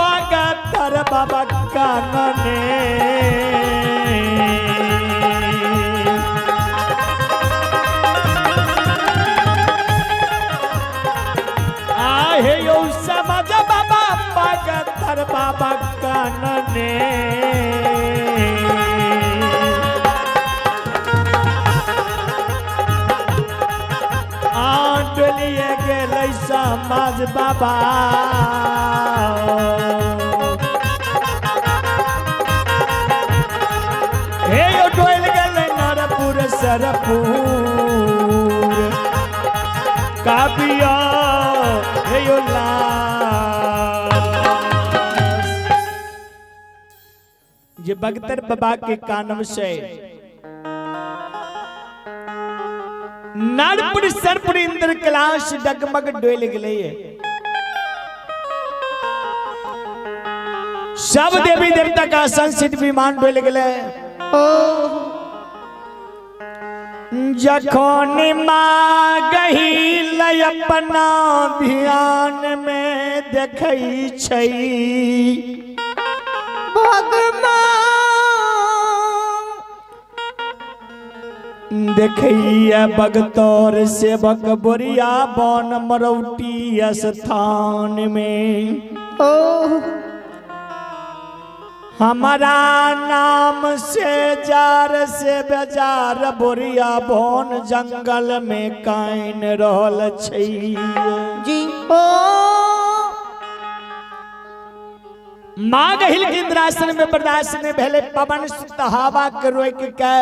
बागतर बाबा कानने। आहे यौ समाज बाबा बागतर बाबा कानने। डोलिए गेलै समाज बाबा। हे यो डोल गेलै नरपुर सरपुर काबिया हे यो लास। जे बगतर बाबा के कानम से नरपुर सरपुर इंद्र कैलाश डगमग डोल गेलै। सब देवी देवता का संसित विमान डोल गेलै। जखन मागही लय अपना ध्यान में देखै छै भगवान देखैया बगतौर सेवक बोरिया बन मरौटी स्थान में। हमारा नाम से जार से बेजार बोरिया बन जंगल में काइन रहल छै जी। ओ माँ गहिल के इंद्रासन में बर्दाश्त नहीं भेले पवन सुत हवा के रोक के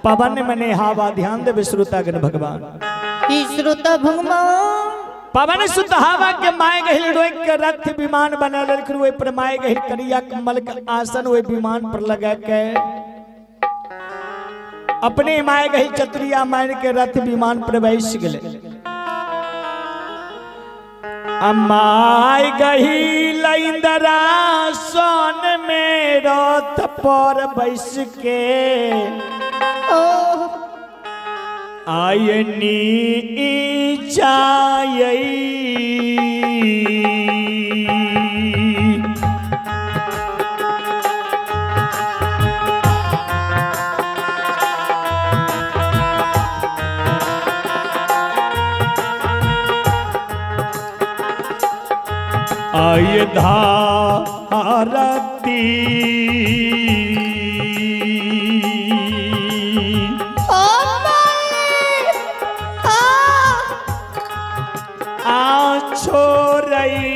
पवन मने हवा। ध्यान देवे श्रोतागण भगवान। श्रोता भगवान पवन सुत हवा के माय गहिल रोक के रथ विमान बना लेलखिन। ओहि पर my गहिल करिया कमल के आसन ओहि विमान पर लगा के अपने my गहिल चतुरिया मार के रथ विमान पर बैस गेले। My गहिल इंद्रासन में रथ पर बैस के आयनी चाय आय धारती आ छोरई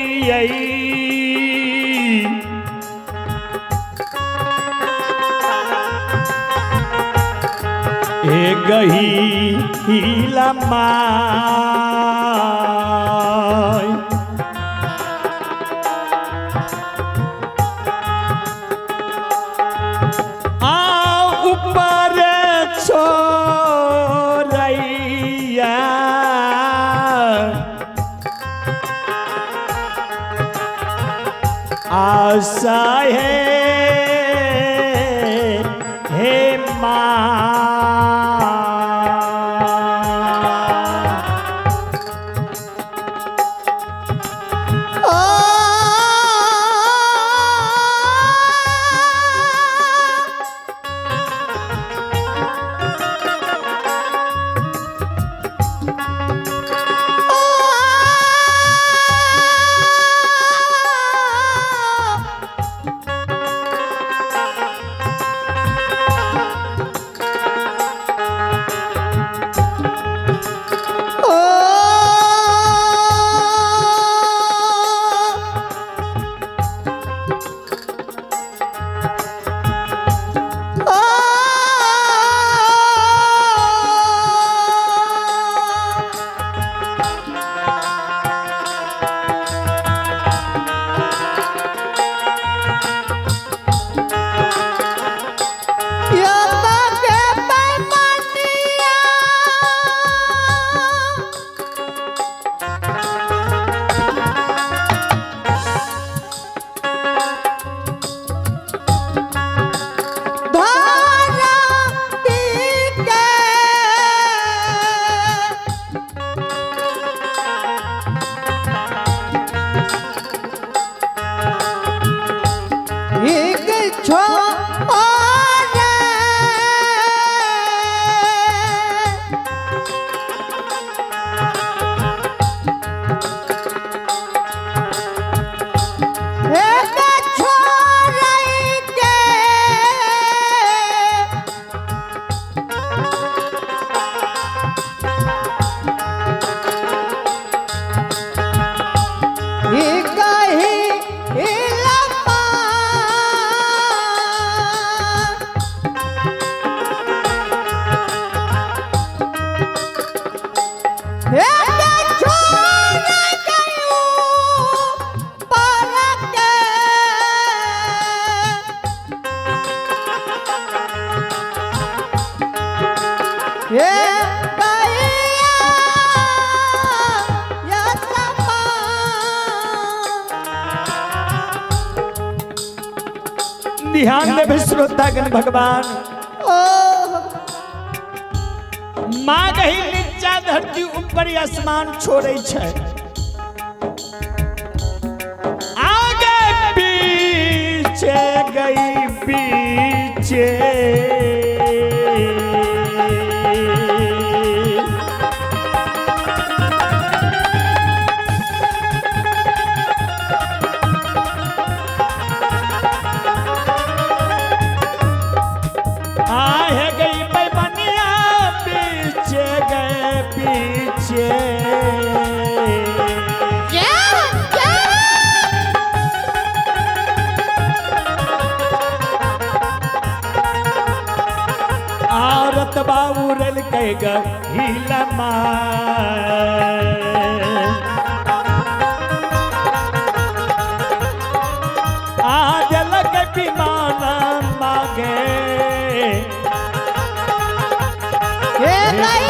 हे गही my आ ऊपर छोरैया आशा है हे माँ। ध्यान देवे श्रोतागण भगवान। ओ माँ गही नीचा धरती ऊपर आसमान छोड़े छै। आगे पीछे गई पीछे आहे गई बेमनिया पीछे गए पीछे। औरत बाबूरल कह गई आ जलक विमान मागे। हे गई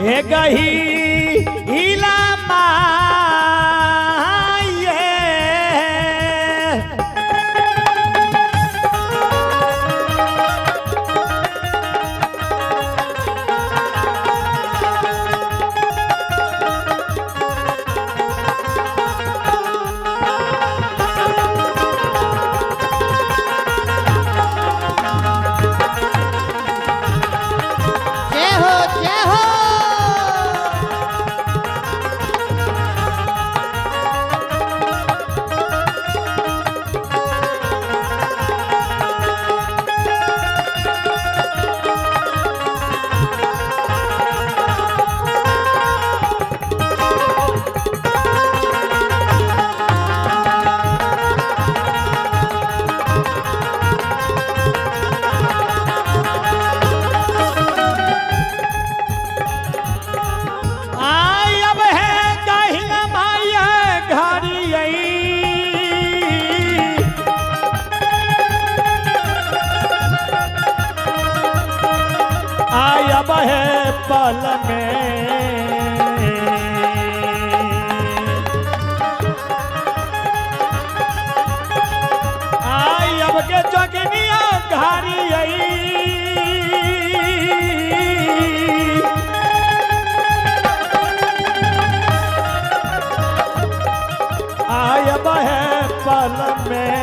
हे गही इला माये जय हो जय हो। आई अब है गहिल माया घरी आई। आई अब है पल में आई अब के जोगिनिया घरी आई। आयब है पल में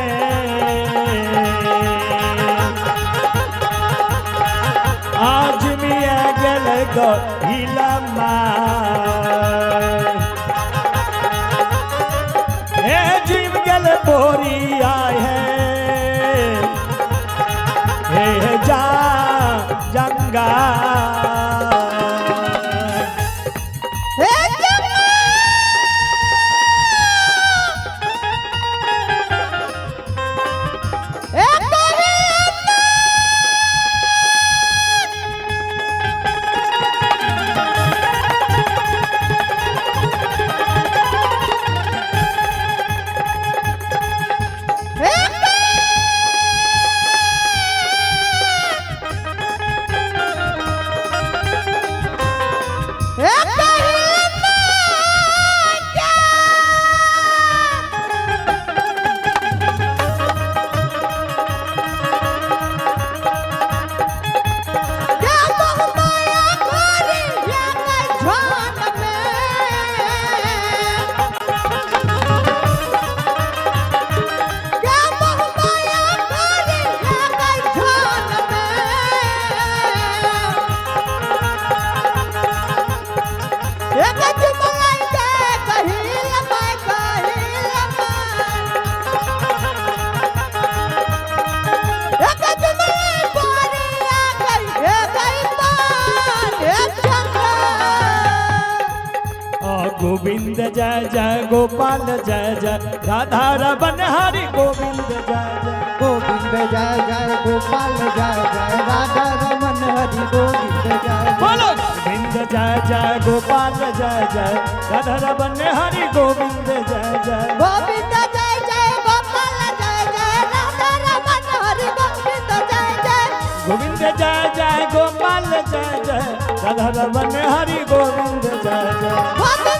आज मिया गल गहिला हे जीव गल बोरी आए है हे जा जंगा। हे गोविंद जय जय गोपाल जय जय राधा रमन हरि गोविंद जय जय। गोविंद जय जय गोपाल जय जय राधा रमन हरि गोविंद जय जय। बोलो गोविंद जय जय गोपाल जय जय राधा रमन हरि गोविंद जय जय। गोविंद जय जय गोपाल जय जय राधा रमन हरि गोविंद जय जय। गोविंद जय जय गोपाल जय जय राधा रमन हरि गोविंद जय जय। गोविंद